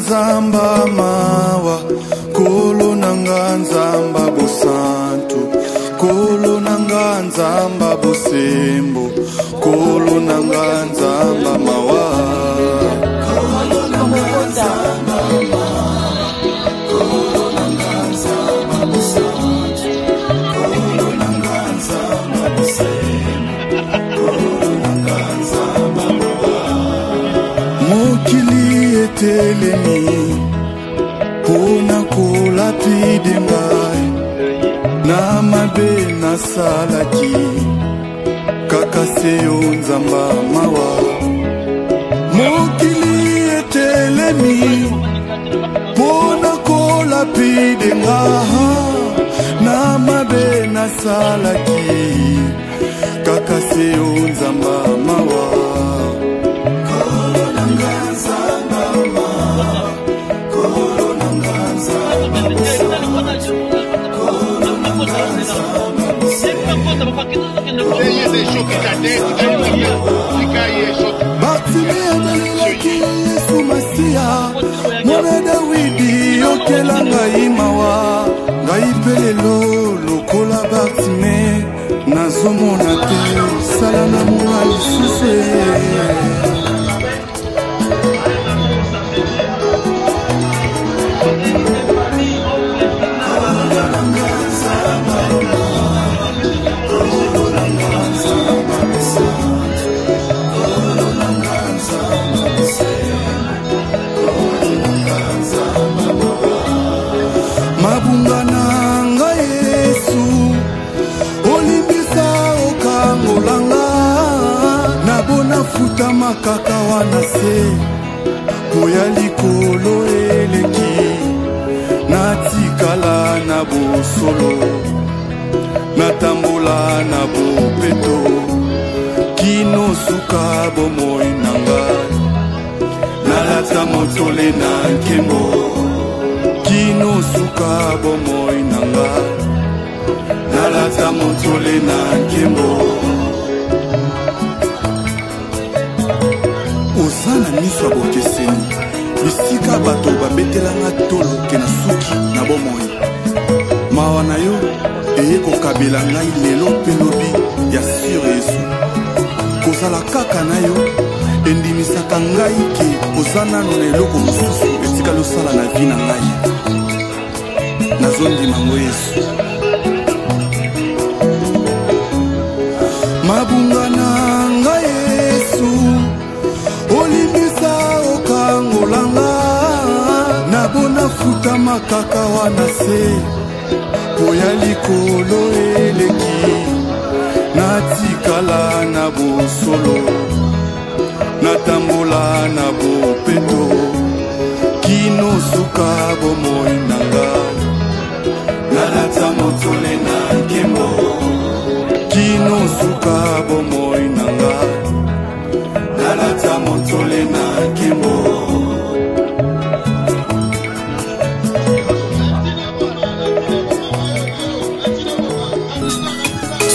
Nzamba mawa, Nkolo na nga Nzamba bosantu, Nkolo na nga Nzamba bosembo, Nkolo na nga Nzamba mawa. Mokili etelemi mpona kolapide ngai na mabe nasalaki, kaka se yo Nzamba mawa. Mokili etelemi mpona kolapide ngai na mabe nasalaki, kaka se yo Nzamba mawa. Bartime abelelaki Yesu Masiya, mwana Dawidi, yokela ngai mawa. Ngai mpe lelo lokola Bartime, nazomona te, sala na mona lisusu. Mabunga na ngai Yesu, olimbisa, okangolanga nabona futama kaka wana se po ya likolo eleki, natikala na bosolo, natambola na bopeto kino suka bomoi na ngai, nalata motole na nkembo kino suka bomoi na ngai, nalata motole na nkembo. Oza na miso ya bokeseni, bisika bato babetelanga tolo ke na suki na bomoi. Mawa na yo eye kokabela ngai lelo mpe lobi ya sur Yesu. Kozala kaka na yo endimisaka ngai ke oza nano na eloko mosusu etikali osala na vi na ngai. Nazondima ngo Yesu. Mabunga na ngai Yesu, olimbisa, okangolanga nabona futama kaka wana se po ya likolo eleki, natikala na bosolo, natambola na bopeto kino suka bomoi na ngai, nalata motole na nkembo kino suka bomoi na ngai, nalata motole na nkembo.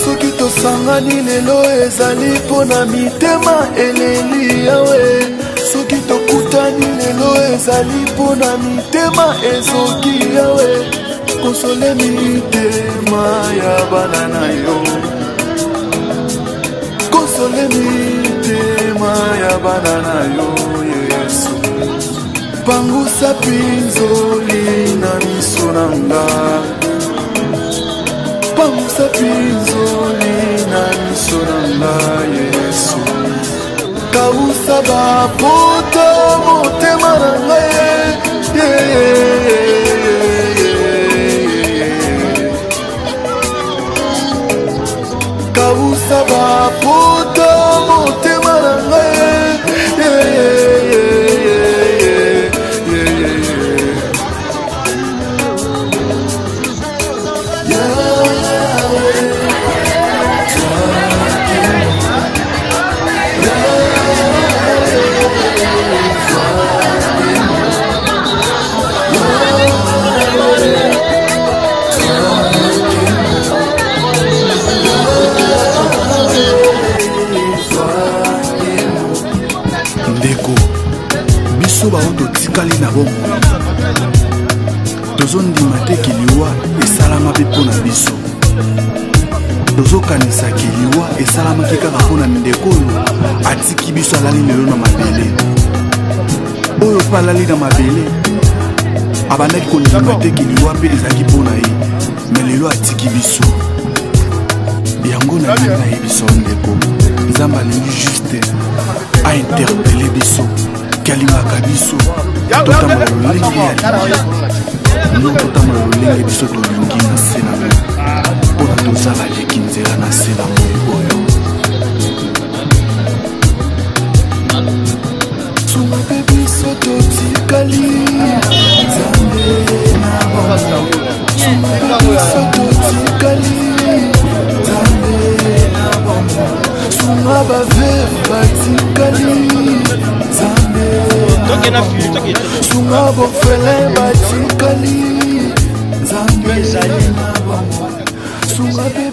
Soki tosangani lelo ezali mpo na mitema eleli yawe, soki tokutani lelo ezali mpo na mitema ezoki yawe. Konsole mitema ya bana na yo, konsole mitema ya bana na yo Yesu. Pangusa pinzoli na miso na nga, pangusa pinzoli na miso na nga Yesu. Kausa bapota motema na ngai. Kausa bapota motema na ngai. Ndeko, na bomoi. Tozondima te ke liwa esalama mpe mpo na biso. Tozokanisa ke liwa esalamaki kaka mpo na ndeko oyo atiki biso alali lelo na mabele. Oyo mpe alali na mabele abandaki kondima te ke liwa mpe ezalaki mpo na ye, me lelo atiki biso. Yango nalingi nayebisa yo ndeko, Nzambe alingi juste ainterpele biso ke alingaka biso totambola lolenge ya alingi, no totambola lolenge biso tolingi na se na moi, mpona toza baleki nzela na se na moi oyo. Sunga mpe biso totikali, Nzambe na bomoi. Sunga mpe biso totikali, Nzambe na bomoi. Sunga baveve batikali, Nzambe na bomoi. Sunga borphelin batikali, Nzambe na bomoi. Sunga mpe